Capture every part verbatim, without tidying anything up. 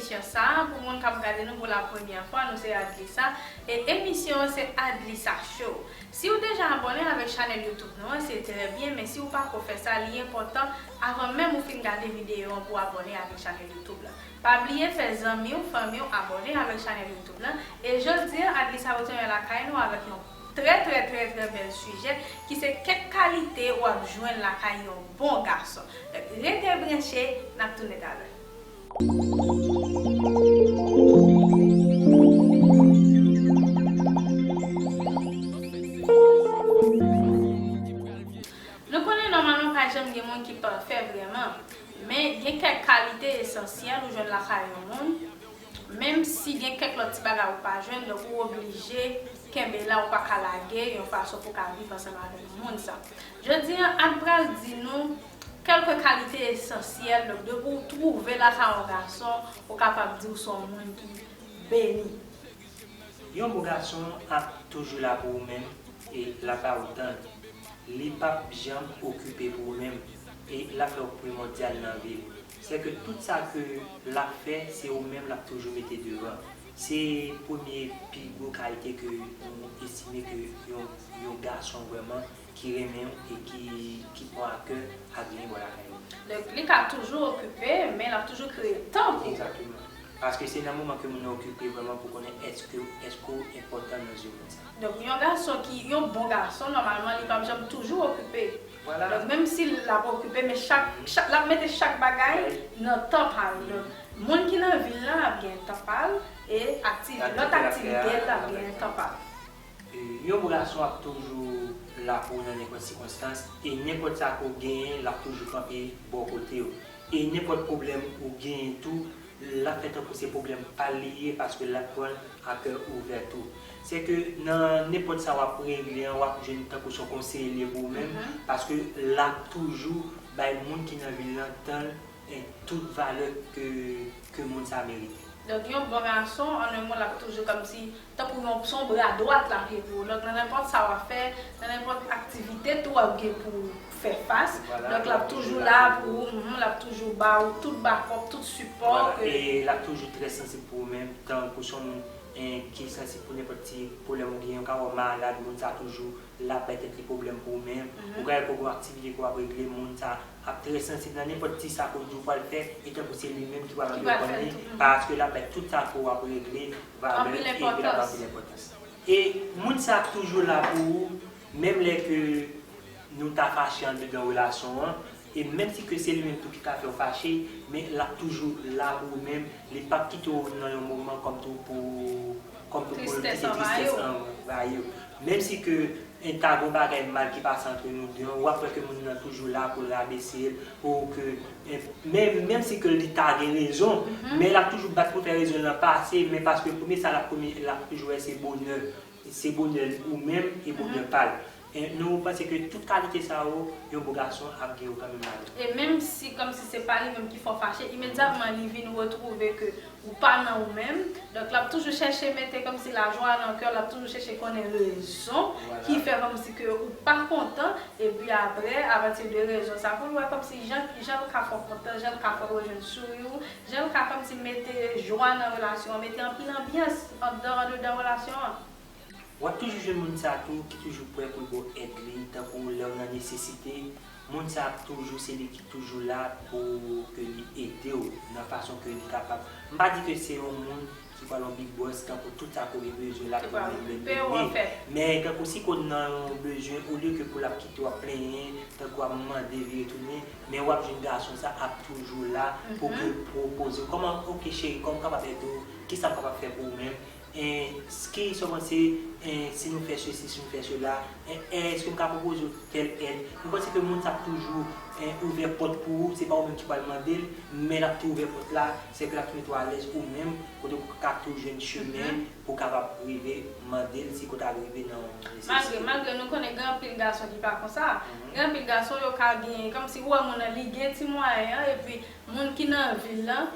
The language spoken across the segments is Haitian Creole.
Emisyon sa a, pou moun k ap gade nou pou la premyè fwa, nou se Adlisa, e emisyon an se Adlisa Show. Si w deja abòne avèk chanèl YouTube nou an, se trè byen, men si w pako fè sa, li enpòtan avan menm ou fin gade videyo an pou abòne avèk chanèl YouTube la. Pa bliye fè zanmi w, fanmi w abòne avèk chanèl YouTube la. E jodi a, Adlisa retounen lakay nou avèk yon trè, trè, trè, trè bèl sijè ki se kèk kalite w ap jwenn lakay yon bon gason. Donk, rete branche, n ap tounen talè. Nou konnen nòmalman pa janm gen moun ki pafè vrèman, men gen kèk kalite esansyèl ou jwenn lakay yon moun, menm si gen kèk lòt ti bagay ou pa jwenn, donk ou oblije kenbe la, ou pa ka lage yon fason pou w ka viv ansanm avèk moun sa. Jodi a, Ad pral di nou kèlke kalite esansyèl, donk depi w twouve lakay yon gason, ou kapab di w se yon moun ki beni. Yon bon gason ap toujou la pou ou menm e l ap ba ou tan. Li p ap janm okipe pou ou menm e l ap fè w primòdyal nan vi l. Sèke tout sa ke l ap fè, se ou menm l ap toujou mete devan. Se premye pi gwo kalite ke nou estime ke yon, yon gason vrèman ki renmen w e ki, ki pran a kè ap genyen bò lakay ou. Donk, li ka toujou okipe, men l ap toujou kreye tan pou ou. Egzakteman. Paske se nan moman ke moun nan okipe vrèman pou konnen èske, èske w enpòtan nan zye moun sa. Donk, yon gason ki, yon bon gason, nòmalman, li p ap janm toujou okipe. Vwala. Donk, menm si l ap okipe, men chak, chak, l ap mete chak bagay nan tan pa l. Donk, moun ki nan vi l lan ap gen tan pa l, e aktivi-, lòt aktivite l ap gen tan pa l. E, yon bon gason ap toujou la pou ou nan nenpòt sikonstans, e nenpòt sa ke w genyen, l ap toujou kanpe bò kote w. E nenpòt pwoblèm ou genyen tou, l ap fè tankou se pwoblèm pa l li ye, paske l ap pran l a kè ouvè tou. Sèke nan nenpòt sa w ap regle an, w ap jwenn tankou se yon konseye li ye pou ou menm, paske l ap toujou bay moun ki nan vi l lan tan l, e tout valè ke, ke moun sa merite. Donk, yon bon gason, an en mo, l ap toujou kòmsi, tankou yon, se yon bra dwat l ap ye pou ou. Donk, nan nenpòt sa w ap fè, nan nenpòt aktivite tou w ap gen pou w fè fas. Vwala, donk, l ap toujou la pou ou, mhm, l ap toujou ba ou tout bakòp, tout sipò. Vwala, ke e l ap toujou trè sansib pou ou menm, tankou se yon moun, en, ki sansib pou nenpòt ti pwoblèm ou genyen, ou ka wè w malad, moun sa toujou l ap bay tèt li pwoblèm pou ou menm. Ou ka wè pou gon aktivite ke w ap regle, moun sa ap trè sansib nan nenpòt ti sa ke w di w pral fè, e tankou se li menm ki pral antre w kòmsi, paske l ap bay tout sa ke w ap regle valè e epi l ap bay anpil enpòtans. E moun sa ap toujou la pou ou, menm lè ke nou ta fache andedan relasyon an, e menm si ke se li menm tou ki ka fè w fache, men l ap toujou la pou ou menm, li p ap kite w nan yon moman kòm tou pou, kòm tou pou l kite tristès anvayi w. Menm si ke e ta gon bagay mal ki pase antre nou de an, w ap wè ke moun nan toujou la pou l rabese l, pou ke, e, menm, menm si ke li ta gen rezon, men l ap toujou bat pou fè rezon l lan pase, men paske premye sa l ap premye, l ap toujou wè se bonè, se bonè ou menm e bonè pa l. E nou panse ke tout kalite sa yo, yon bon gason ap gen yo kanmenm ladan. E menm si, kòmsi se pa li menm ki fè w fache, imedyatman li vin retwouve ke ou pa nan ou menm. Donk, l ap toujou chèche mete kòmsi lajwa nan kè w, l ap toujou chèche konnen rezon ki fè kòmsi ke ou pa kontan. Epi apre, apati de rezon sa, pou l wè kòmsi jan, jan l ka fè w kontan, jan l ka fè w rejwenn souri w, jan l ka kòmsi mete jwa nan relasyon an, mete anpil anbyans anndan, andedan relasyon an. W ap toujou jwenn moun sa tou ki toujou prè pou l ba w èd li, tankou lè w nan nesesite, moun sa ap toujou, se li ki toujou la pou ke li ede w nan fason ke li kapab. M pa di ke se yon moun ki pral yon big boss, tankou tout sa ke w gen bezwen l ap toujou vle, men tankou si ke w nan yon bezwen, olye ke pou l ap kite w ap plenyen, tankou ap mande vire tounen, men w ap jwenn gason sa ap toujou la pou ke l pwopoze w, kòman, oke cheri, kòman m kapab ede w, kisa m kapab fè pou ou menm? E, ki sa w panse, e, si nou fè sesi, si nou fè sela, e, èske m ka pwopoze w tèl èd? M panse ke moun sa ap toujou, e, ouvè pòt pou ou, se pa ou menm ki pral mande l, men l ap tou ouvè pòt la, sèke l ap tou mete w alèz ou menm, kote w ka tou jwenn chemen pou w kapab rive mande l si ke w ta rive nan yon nesesite. Malgre, malgre nou konnen gen anpil gason ki pa konsa, gen anpil gason yo ka gen, kòmsi ou wè moun nan, li gen ti mwayen an, epi moun ki nan vi l lan,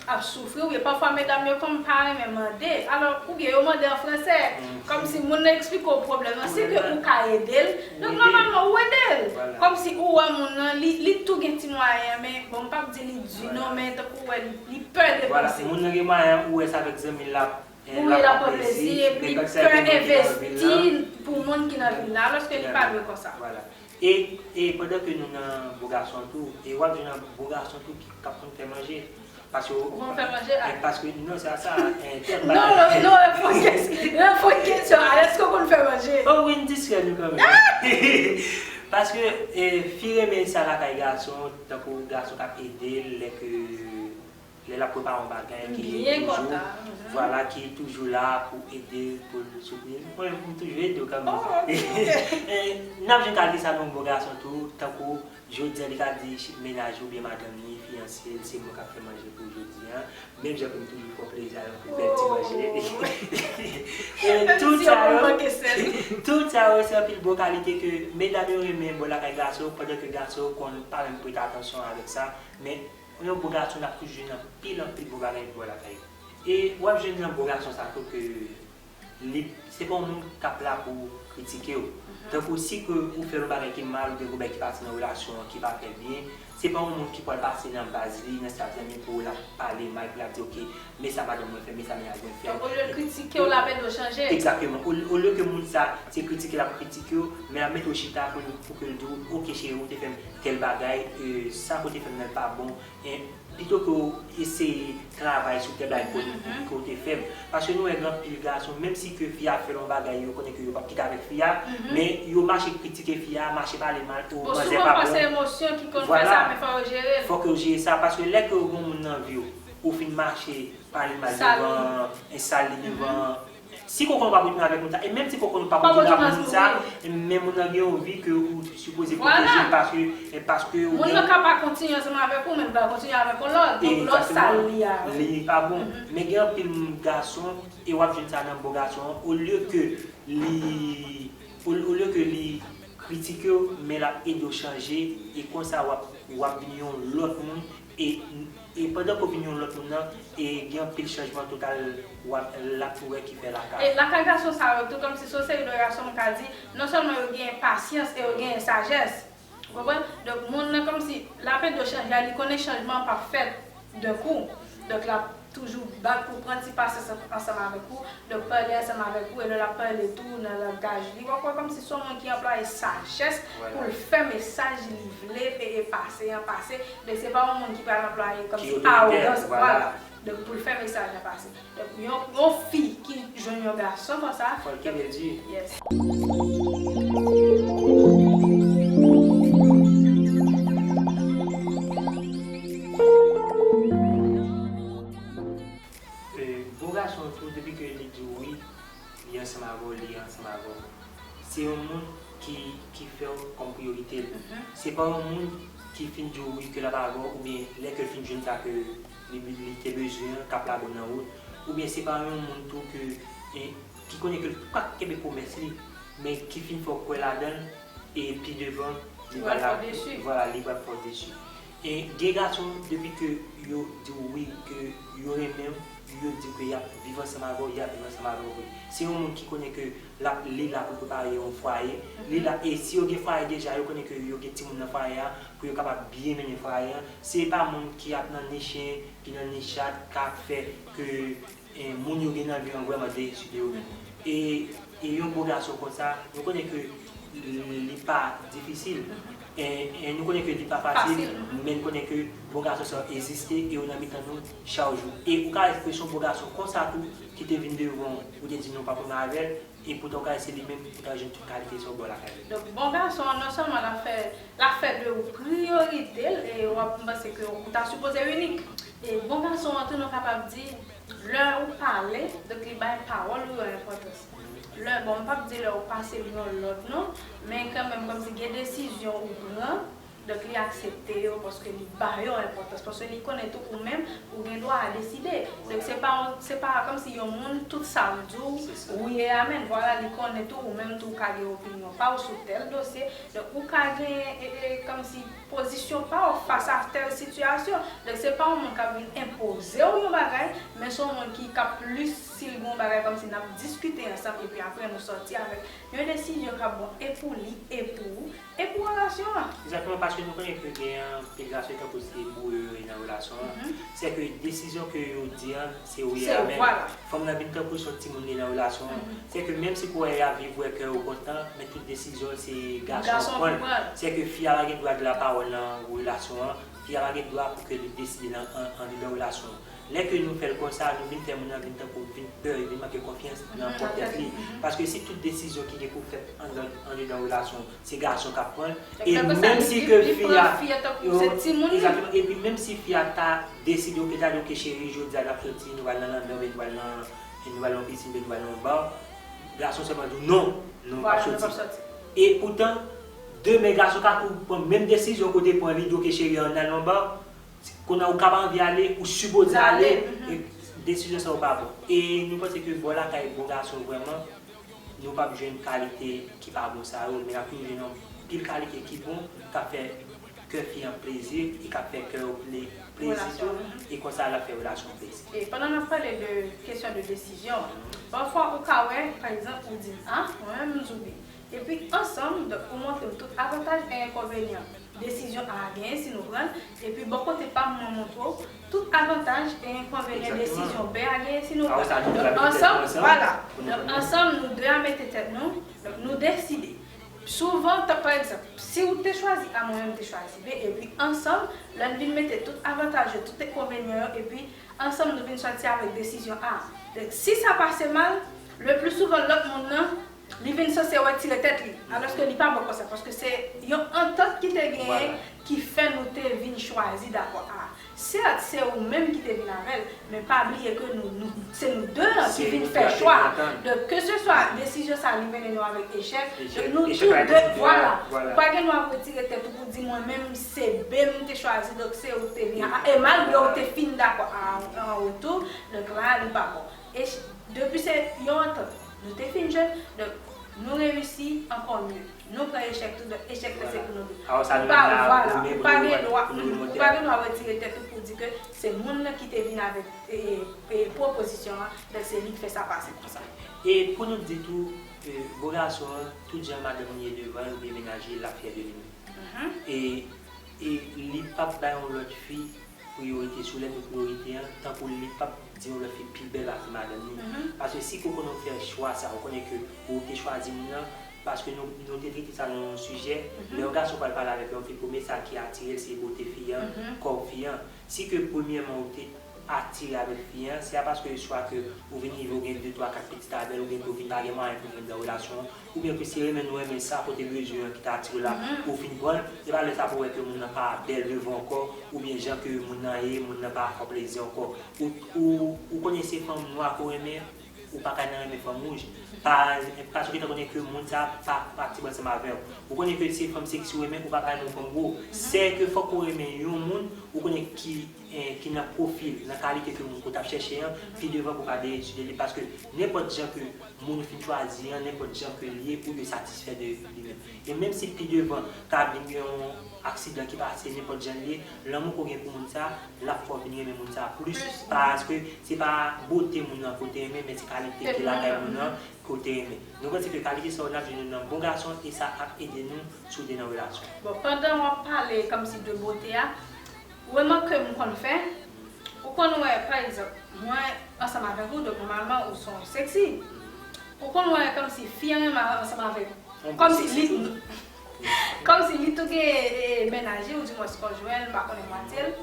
ap soufri, oubyen pafwa medam yo kòm pa renmen mande. Alò, oubyen yo mande an fransè, kòmsi moun nan eksplike w pwoblèm nan, si ke ou ka ede l, donk nòmalman ou ede l. Kòmsi ou wè moun nan, li, li tou gen ti mwayen, men bon, m p ap di li di non, men tankou ou wè li, li pè depanse. Moun nan gen mwayen, ou wè sa avèk zanmi l ap, eh, l ap pran plezi, epi pè envesti pou moun ki nan vil la, alòske li pa dwe konsa. E, e pandan ke nou nan bon gason tou, e w ap jwenn bon gason tou ki, k ap konn fè manje. Paske ou konn fè manje? Paske, non, se a sa, eh, tèt bagay. Non, non, non, fon kesyon, fon kesyon, èske ou konn fè manje? Oh wi, n distrè nou kanmenm. Paske, eh, fi renmen sa lakay gason, tankou gason k ap ede l lè ke lè l ap prepare yon bagay ki toujou, vwala, ki toujou la pou ede l, pou l soutni l. Mwen, m toujou ede w kanmenm. N ap jwenn kalite sa nan yon bon gason tou, tankou jodi a li ka di mennaj li oubyen madanm li, fiyanse l, se mwen k ap fè manje pou jodi a. Menm jan ke m toujou fè w plezi avèk yon bèl ti manje. E tout sa yo, tout sa yo se anpil bon kalite ke medam yo renmen bò lakay gason, pandan ke gason yo konn pa menm prete atansyon avèk sa. Men yon bon gason, n ap toujou jwenn anpil, anpil bon bagay bò lakay yo. E w ap jwenn nan bon gason sa tou ke li, se pa yon moun k ap la pou kritike w. Tankou si ke ou fè yon bagay ki mal, oubyen yon bagay ki pase nan relasyon an ki pa fè byen, se pa yon moun ki pral pase nan baz li, nan sitati zanmi pou l ap pale mal, pou l ap di, "Oke, men sa madanm mwen fè, men sa mennaj mwen fè." Donk, olye l kritike w, l ap ede w chanje. Egzakteman. Olye ke moun sa, se kritike l ap kritike w, men l ap mete w chita pou, pou ke l di w, "Oke, cheri, ou te fè m tèl bagay, e, sa ke w te fè m nan pa bon." E, pito ke w eseye travay sou tèl bagay ke w te fè m. Paske nou wè gen anpil gason, menm si ke fi a fè l yon bagay, yo konnen ke yo p ap kite avèk fi a, men yo mache kritike fi a, mache pale mal, o, manzè pa bon. Bon, souvan fwa se emosyon ki konn fè sa, men fò yo jere l. Fòk yo jere sa, paske lè ke w gen yon moun nan vi w, ou fin mache pale l mal devan, sal li devan, si kòkò nou pa pou tounen avèk moun sa, e menm si kòkò nou pa pou tounen avèk moun sa, men moun nan gen yon vi ke ou sipoze pwoteje, paske, e paske ou gen. Moun nan ka pa kontinye ansanm avèk ou, men l pral kontinye avèk yon lòt. Donk, lòt sal li a. Li pa bon. Men gen anpil moun gason, e w ap jwenn sa nan bon gason an, olye ke li, o-, olye ke li kritike w, men l ap ede w chanje, e konsa w ap, w ap vin yon lòt moun, e, e pandan ke w vin yon lòt moun nan, e gen anpil chanjman total w ap, l ap wè ki fè lakay. E lakay gason sa yo tou, kòmsi se yon seri de gason, m ka di, non sèlman yo gen pasyans e yo gen sajès. Ou konprann? Donk, moun nan kòmsi l ap ede w chanje a, li konnen chanjman an p ap fèt de kou. Donk, l ap toujou bat pou pran ti pasyans ansanm avèk ou. Donk, pale ansanm avèk ou, e lè l ap pale tou nan langaj li, w ap wè kòmsi se yon moun ki anplwaye sajès pou l fè mesaj li vle fè e pase an pase. Donk, se pa yon moun ki pral anplwaye kòmsi awogans, vwala. Donk, pou l fè mesaj la pase. Donk, yon, yon fi ki jwenn yon gason konsa, fò l kenbe l di. Yes. E, bon gason tou, depi ke li di w wi, li ansanm avè w, li ansanm avè w. Se yon moun ki, ki fè w kòm priyorite l. Se pa yon moun ki fin di w wi ke l ap avè w, oubyen lè ke l fin jwenn sa ke li, li te bezwen an, k ap lage w nan wout. Oubyen se pa yon moun tou ke, e, ki konnen ke l pa kenbe pwomès li, men ki fin fè w kwè ladan l, e pi devan, li pral la, vwala, li pral fè w desi. E gen gason, depi ke yo di w wi, ke yo renmen w, yo di w ke y ap viv ansanm avè w, y ap viv ansanm avè w vre. Se yon moun ki konnen ke l ap, li la pou l prepare yon fwaye, li la, e si yo gen fwaye deja, yo konnen ke yo gen timoun nan fwaye a, pou yo kapab byen mennen fwaye a. Se pa moun ki ap nan ni chen, ki nan ni chat, k ap fè ke, e, moun yo gen nan vi an vrèman desi de yo menm. E, e yon bon gason konsa, nou konnen ke li, li pa difisil. E, e nou konnen ke li pa fasil, men nou konnen ke bon gason sa yo egziste e yo nan mitan nou chak jou. E ou ka wè se yon bon gason konsa tou ki te vin devan w, ou te di non, w p ap renmen avè l, e poutan ou ka wè se li menm, ou ta jwenn tout kalite sa yo bò lakay li. Donk, bon gason an, non sèlman l ap fè, l ap fè de ou priyorite l, e w ap, m panse ke ou ta sipoze inik. E bon gason an tou, nou kapab di, lè ou pale, donk li bay pawòl ou yo enpòtans. Lè, bon, m p ap di lè ou pase l yon lòt non, men kanmenm, kòmsi gen desizyon ou pran, Donk, li aksepte yo paske li ba yo enpòtans, paske li konnen tou ou menm, ou gen dwa a deside. Donk, se pa, se pa kòmsi yon moun, tout sa ou di w, wi e amèn. Vwala, li konnen tou ou menm tou ou ka gen opinyon pa w sou tèl dosye. Donk, ou ka gen, e, e, kòmsi pozisyon pa w fas a tèl sitiyasyon. Donk, se pa yon moun k ap vin enpoze w yon bagay, men se yon moun ki, k ap plis, si l gen yon bagay kòmsi n ap diskite ansanm, epi apre nou sòti avèk yon desizyon k ap bon e pou li, e pou ou, e pou relasyon an. Egzakteman, paske nou konnen ke gen anpil gason tankou se boure yo ye nan relasyon an. Se ke desizyon ke yo di an, se wi e amèn. Fanm nan vin tankou se yon timoun li ye nan relasyon an. Se ke menm si kouwè y ap viv, wè kè yo kontan, men tout desizyon se gason an ki pran l. Se ke fi a pa gen dwa de la pawòl nan relasyon an. Fi a pa gen dwa pou ke li deside nan, an, andedan relasyon an. Lè ke nou fè l konsa, nou vin fè moun nan vin tankou vin pè, vin manke konfyans nan pwòp tèt li. Paske si tout desizyon ki gen pou fèt andedan, andedan relasyon, se gason k ap pran l, e menm si ke fi a, egzakteman, epi menm si fi a ta deside, oke, ta di, oke, cheri, jodi a n ap soti, nou pral nan lanmè, oubyen nou pral nan, nou pral nan pisin, oubyen nou pral nan yon ba, gason sèlman di w, non, nou p ap soti. E poutan, demen gason ka tou pran menm desizyon ke w te pran, li di w, oke, cheri, ann al nan yon ba, kounye a ou ka pa anvi ale, ou sipoze ale, e desizyon sa yo pa bon. E nou panse ke bò lakay bon gason vrèman, nou p ap jwenn kalite ki pa bon sa yo, men n ap toujou jwenn yon pil kalite ki bon, k ap fè kè fi an plezi, e k ap fè kè w ple-, plezi tou, e konsa l ap fè relasyon an plezi. E pandan n ap pale de kesyon de desizyon, pafwa ou ka wè, pa egzanp, ou di m A, mwen menm m di w B. Epi ansanm, donk, ou montre m tout avantaj e enkonvenyan desizyon A a genyen si nou pran l, epi bò kote pa m, mwen montre w tout avantaj e enkonvenyan desizyon B a genyen si nou pran l. Donk, ansanm, vwala. Donk, ansanm, nou de a mete tèt nou, donk, nou deside. Souvan, pa egzanp, si ou te chwazi A, mwen menm te chwazi B, epi ansanm, lè n vin mete tout avantaj yo, tout enkonvenyan yo, epi ansanm, nou vin sòti avèk desizyon A. Donk, si sa pase mal, le pli souvan, lòt moun nan, li vin sanse retire tèt li, alòske li pa bon konsa, paske se yon antant ki te genyen ki fè nou te vin chwazi dakò A. Sèt, se ou menm ki te vin avè l, men pa bliye ke nou, nou, se nou de an ki vin fè chwa. Donk, keseswa desizyon sa li mennen nou avèk echèk, donk nou tou de, vwala. Ou pa gen dwa retire tèt ou pou di mwen menm se B m te chwazi, donk se ou te vin. E malgre ou te fin dakò A an, an retou, donk la li pa bon. E depi se yon antant nou te fin jwenn, donk nou reyisi ankò mye. Nou pran echèk tou, donk echèk la se pou nou de. Ou pa, vwala, ou pa gen dwa, ou pa gen dwa retire tèt ou pou di ke se moun nan ki te vin avèk, e, e, pwopozisyon an, donk se li k fè sa pase konsa. E pou nou di tou, e, bon gason an, tout jan madanm li ye devan l oubyen mennaj li, l ap fyè de li menm. E, e li p ap bay yon lòt fi priyorite sou lè nou priyorite an, tankou li p ap di yon lòt fi pi bèl pase madanm li. Paske si ke w konnen w fè chwa sa, ou konnen ke ou te chwazi moun nan, paske nou, nou te trete sa nan yon sijè, lè yon gason pral pale avèk yon fi, premye sa ki atire l, se bote fi an, kò fi an. Si ke premyèman ou te atire avèk fi an, se pa paske swa ke ou vin rive ou gen de, twa, kat pitit avè l, oubyen ke ou vin pa gen mwayen pou jwenn nan relasyon an, oubyen ke se renmen nou renmen sa kote bezwen an ki ta atire w la, ou fin pran l, se pa lè sa pou w wè ke moun nan pa bèl devan w ankò, oubyen jan ke moun nan ye, moun nan pa fè w plezi ankò. Ou, ou, ou konnen se fanm nwa ke w renmen, ou pa ka nan renmen fanm wouj. Pa, paske ou ta konnen ke moun sa pa, pa patib ansanm avè w. Ou konnen ke se fanm seksi w renmen, ou pa ka renmen yon fanm gwo. Se ke fòk ou renmen yon moun, ou konnen ki, eh, ki nan pwofil, nan kalite ke moun ke w t ap chèche an, pi devan pou w ka deside li. Paske nenpòt jan ke moun ou fin chwazi an, nenpòt jan ke l ye, ou dwe satisfè de li menm. E menm si pi devan ta vin gen yon aksidan ki pase, nenpòt jan l ye, lanmou ke w gen pou moun sa, l ap fè w vin renmen moun sa plis, paske se pa bote moun nan ke w te renmen, men se kalite ki lakay moun nan ke w te renmen. Nou panse ke kalite sa yo n ap jwenn yo nan bon gason, e sa ap ede nou soude nan relasyon. Bon, pandan w ap pale kòmsi de bote a, remake m konn fè, ou konn wè, pa egzanp, mwen ansanm avèk ou, donk nòmalman ou se yon seksi. Ou konn wè kòmsi fi an renmen ansanm avèk, kòmsi li, kòmsi li tou gen, e, mennaj li, ou dimwens konjwen l, m pa konnen mwatye l.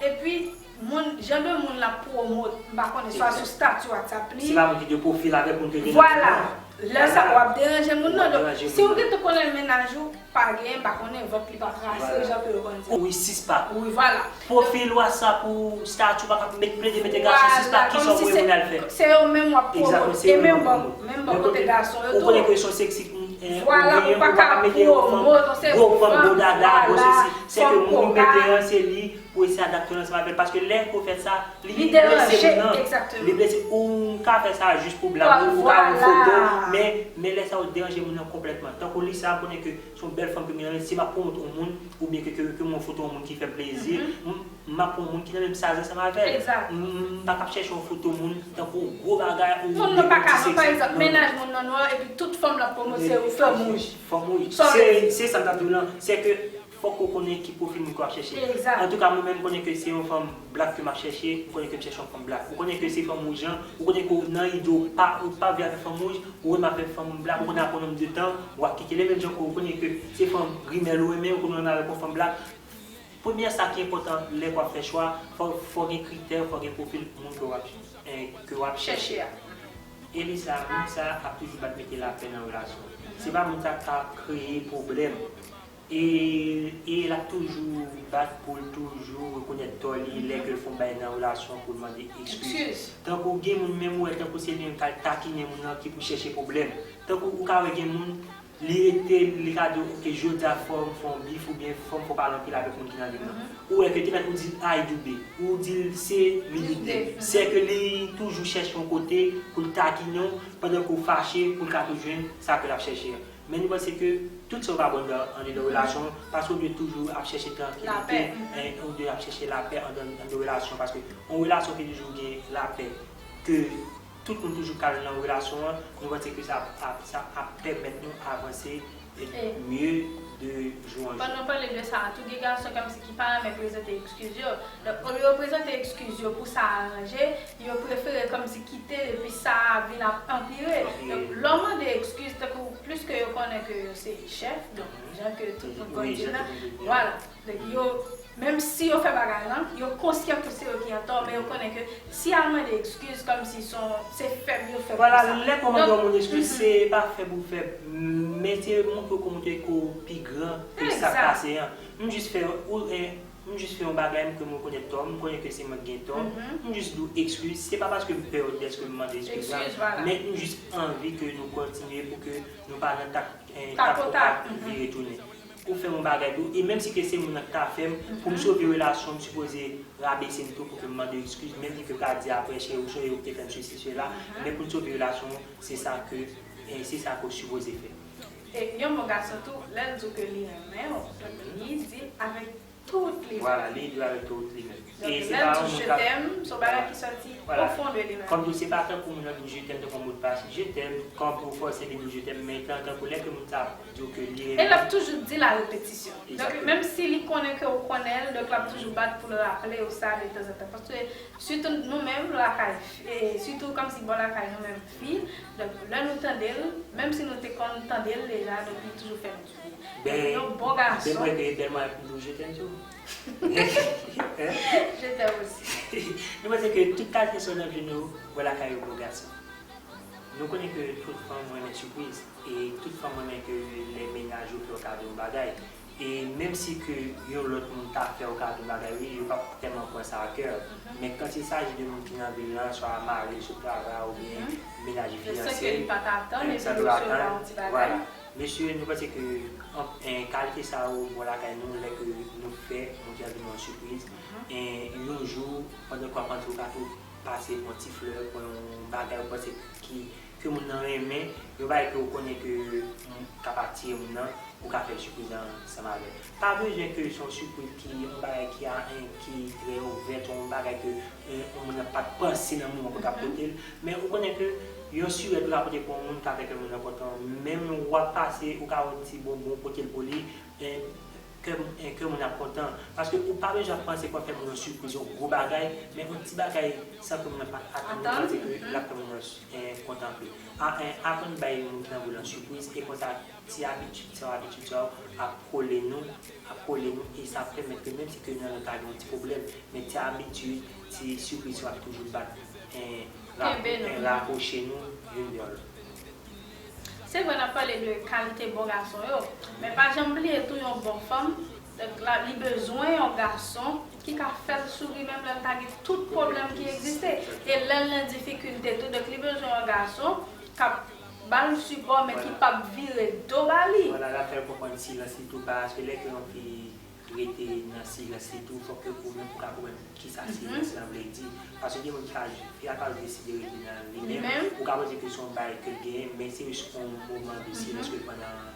Epi, moun, jan de moun l ap pwomot, m pa konnen, swa sou stati WhatsApp li. Se pa moun ki de pwofil avèk moun ke gen nan. Vwala. Lè sa, w ap deranje moun nan. Donk, si w gentan konnen mennaj ou pa gen, m pa konnen, vant li pa trase, jan ke yo konn di. Wi, six pack. Wi, vwala. Pwofil WhatsApp ou, stati w pa ka met, plede mete gason six pack, kisa w voye moun al fè? Se yo menm w ap pwomot. E menm bò, menm bò kote gason yo tou. Ou konnen ke se yon seksi Vwala, ou pa ka mete yon fanm gwo fanm, gwo dada, gwo sesi. Se ke moun ou mete an, se li pou eseye adapte ansanm avè l. Paske lè ou fè sa, li blese moun nan. Li blese. Ou ka fè sa jis pou blag, ou ka yon foto, men, men lè sa ou deranje moun nan konplètman. Tankou Lisa, konnen ke se yon bèl fanm ke m gen nan men, si m ap pwomòt yon moun, oubyen ke, ke, ke m wè yon foto yon moun ki fè m plezi, m, m ap pran yon moun ki nan menm saz ansanm avè l. M, m pa k ap chèche yon foto moun tankou gwo bagay ou moun nan pa ka, non, pa egzanp, mennaj moun nan nwa, epi tout fanm l ap pwomòt se fanm wouj. Fanm wouj. Se, se sa m t ap di w lan. Se ke fòk ou konnen ki pwofil moun ke w ap chèche. Antouka, mwen menm, m konnen ke se yon fanm black ke m ap chèche, m konnen ke m chèche yon fanm black. Ou konnen ke se fanm wouj an, ou konnen ke w nan ide w pa, ou pa vle avèk fanm wouj, ou renmen avèk fanm black, ou konnen apre yon nonb de tan, w ap kite l. E menm jan ke ou konnen ke se fanm grimèl ou renmen, ou konnen w renmen avèk yon fanm black. Premye sa ki enpòtan lè w ap fè chwa, fò, fò gen kritè, fò gen pwofil moun ke w ap, eh, ke w ap chèche a. E li sa, moun sa ap toujou bat mete lapè nan relasyon. Se pa moun sa k ap kreye pwoblèm. E, e l ap toujou bat pou l toujou rekonèt tò li lè ke l fè yon bagay nan relasyon pou l mande eskiz. Tankou gen moun menm ou wè tankou se li menm k al takinen moun nan ki pou chèche pwoblèm. Tankou ou ka wè gen moun, li rete, li ka di w, "Ok, jodi a fò m fè yon bif oubyen fò m fè w pale anpil avèk moun ki nan vi m nan." Ou wè ke te mèt ou di l A, li di w B, ou di l C, li di w D. Se ke li toujou chèche yon kote pou l takinen w pandan ke w fache pou l ka tou jwenn sa ke l ap chèche a. Men nou panse ke tout sa yo pa bon anndan, anndan relasyon, paske ou dwe toujou ap chèche trankilite, eh, ou dwe ap chèche lapè anndan, anndan relasyon, paske yon relasyon ki toujou gen lapè, ke tout moun toujou kalm nan relasyon an, nou panse ke sa ap, sa ap pèmèt nou avanse, eh, mye de jou an jou. Pandan w pale de sa a, tou gen gason kòmsi ki pa renmen prezante eskiz yo. Donk, olye yo prezante eskiz yo pou sa aranje, yo prefere kòmsi kite epi sa a vin ap anpire. Donk, lè w mande eskiz, tankou plis ke yo konnen ke yo se chèf, donk, jan ke tout moun konn di l lan, vwala. Donk, yo, menm si yo fè bagay lan, yo konsyan ke se yo ki antò, men yo konnen ke si y al mande eskiz, kòmsi se yon, se fèb yo fèb pou sa. Vwala, lè ke w mande yon moun eskiz, se pa fèb ou fèb, men se montre ke w montre ke w pi gran ke sa k pase an. M jis fè, ou, eh, M jis fè yon bagay, m ke m rekonèt tò m, m konnen ke se mwen ki gen tò. M jis di w eskiz. Se pa paske m pè dèske m mande eskiz la, men m jis anvi ke nou kontinye pou ke nou pa nan tak, eh, tak o tak, vire tounen. Ou fè m yon bagay tou, e menm si ke se moun nan ki ta fè m, pou m sove relasyon, m sipoze rabese m tou pou ke m mande w eskiz, menm si ke w ka di apre, cheri, ou sonje ou te fè m sesi, sela, men pou n sove relasyon, se sa ke, eh, se sa ke w sipoze fè. E yon bon gason tou, lè l di w ke li renmen w, li di l avèk tout li menm. Vwala, li di l avèk tout li menm. Donk, lè l di w je t'aime, se yon bagay ki sòti o fon de li menm. Kòm di w, se pa tankou moun nan di w je t'aime tankou yon modpas, je t'aime, kòm pou w fòse li di w je t'aime, men tan, tankou lè ke moun sa ap di w ke li renmen w. E l ap toujou di l a repetisyon. Donk, menm si li konnen ke w konnen l, donk l ap toujou bat pou l raple w sa de tanzantan. Paske, sitou nou menm, lakay, e sitou kòmsi bò lakay nou menm fi, donk lè nou tande l, menm si nou te konn tande l deja, donk li toujou fè nou di. Donk, yon bon gason. Ben, ben, mwen ke bèl mwen ap di w je t'aime tou. Hein? Je t'aime aussi. Nou panse ke tout kalite sa w ap jwenn yo bò lakay yon bon gason. Nou konnen ke tout fanm renmen sipriz, e tout fanm renmen ke lè mennaj yo fè yo kado yon bagay. E menm si ke yon lòt moun ta fè yo kado bagay, wi, yo p ap tèlman pran sa a kè. Men quand il s'agit de moun ki nan vil lan, swa mari l sot travay oubyen mennaj li fiyanse, sa dwe atann, vwala. Mesye, nou panse ke, an, en, kalite sa yo bò lakay nou, lè ke nou fè moun ki nan vil lan yon sipriz, en, yon jou, pandan ke w ap antre, ou ka tou pase yon ti flè, pran yon bagay ou panse ki, ke moun nan renmen, yon bagay ke ou konnen ke, mm, k ap atire moun nan, ou ka fè l sipriz ansanm avè l. Pa bezwen ke se yon sipriz ki, yon bagay ki a, en, ki trè ouvè, yon bagay ke, en, yon moun nan pa t panse nan moman pou l ka pote l, men ou konnen ke yon sirèt ou ka pote pou yon moun ka fè kè moun nan kontan. Menm w ap pase, ou ka wè yon ti bonbon, ou pote l pou li, en, kè, en, kè moun ap kontan. Paske ou pa bezwen ap panse pou ap fè moun nan sipriz, yon gwo bagay, men yon ti bagay san ke moun nan pa t atann, ou panse ke l ap fè moun nan, en, kontan anpil. A, en, aprann bay moun ki nan vil lan sipriz, e konsa, ti abitid sa yo, abitid sa yo ap kole nou, ap kole nou, e sa ap pèmèt ke menm si ke nou nan ka gen yon ti pwoblèm, men ti abitid, ti sipriz sa yo ap toujou bat, en, ra-, en, rapwoche nou youn de lòt. Se vre, n ap pale de kalite bon gason yo, men pa janm bliye tou yon bon fanm, donk, la, li bezwen yon gason ki ka fè l souri menm lè l ta gen tout pwoblèm ki egziste. E lè l nan difikilte tou, donk, li bezwen yon gason k ap Ba l sipò, men ki p ap vire do ba li. Vwala, l ap fè l konprann silans li tou, paske lè ke yon fi rete nan silans li tou, fòk ke ou menm ou ka konprann kisa silans lan vle di. Paske gen moun ki ka, fi a ka deside rete nan li menm. Ou ka panse ke se yon bagay ke l genyen, men se jis yon moman de silans ke l pran nan,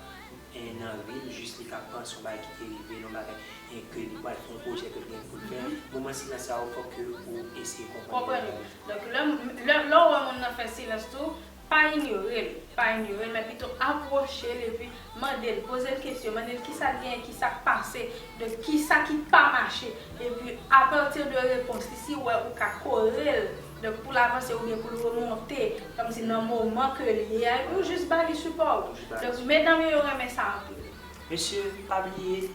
nan vi l, jis li ka panse yon bagay ki te rive, yon bagay ke li pral fè, yon pwojè ke l gen pou l fè. Moman silans sa yo, fòk ke ou eseye konprann li. Donk, lè, lè, lè w wè moun nan fè silans tou, pa inyore l, pa inyore l, men pito apwoche l epi mande l, poze l kesyon, mande l kisa l genyen, kisa k pase, de kisa ki pa mache. Epi, apati de repons li, si w wè ou ka kore l, donk pou l avanse oubyen pou l remonte, kòmsi nan moman ke l ye a, epi w jis ba li sipò w. Donk, medam yo, yo renmen sa anpil. Mesye, pa bliye,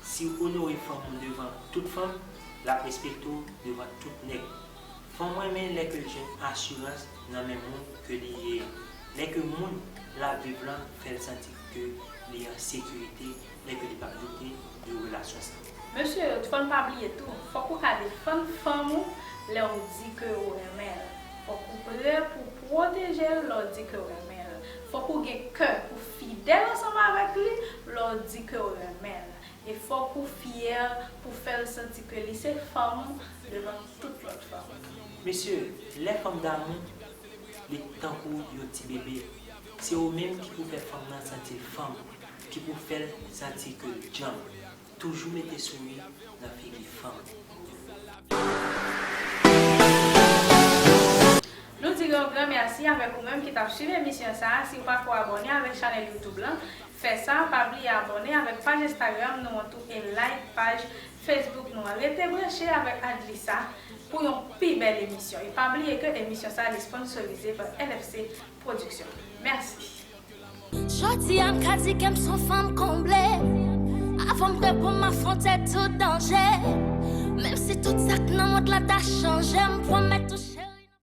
si w onore fanm ou devan tout fanm, l ap respekte w devan tout nèg. Fanm renmen lè ke l jwenn asirans nan men moun ke li ye a. Lè ke moun l ap viv lan fè l santi ke li an sekirite, lè ke li p ap doute de relasyon sa. Mesye, fò n pa bliye tou, fòk ou ka defann fanm ou lè w di ke w renmen l. Fòk ou prè pou pwoteje l lè w di ke w renmen l. Fòk ou gen kè pou fidèl ansanm avèk li lè w di ke w renmen l. E fòk ou fyè pou fè l santi ke li se fanm ou devan tout lòt fanm. Mesye, lè fanm damou, li tankou yon ti bebe. Se ou menm ki pou fè fanm nan santi l fanm, ki pou fè l santi ke l djanm. Toujou mete souri nan figi fanm. Nou di yon gran mèsi avèk ou menm ki t ap swiv emisyon sa a. Si w pako abòne avèk chanèl YouTube lan, fè sa. Pa bliye abòne avèk paj Instagram nou an tou e like paj Facebook nou an. Rete branche avèk Adlisa pou yon pi bèl emisyon. E pa bliye ke emisyon sa a li sponsorize pa L F C Production. Mèsi. Jodi a m ka di ke m s on fanm konble. Avan m reponn, m afwonte tout danje. Menm si tout sa k nan mond lan ta chanje, m pwomèt ou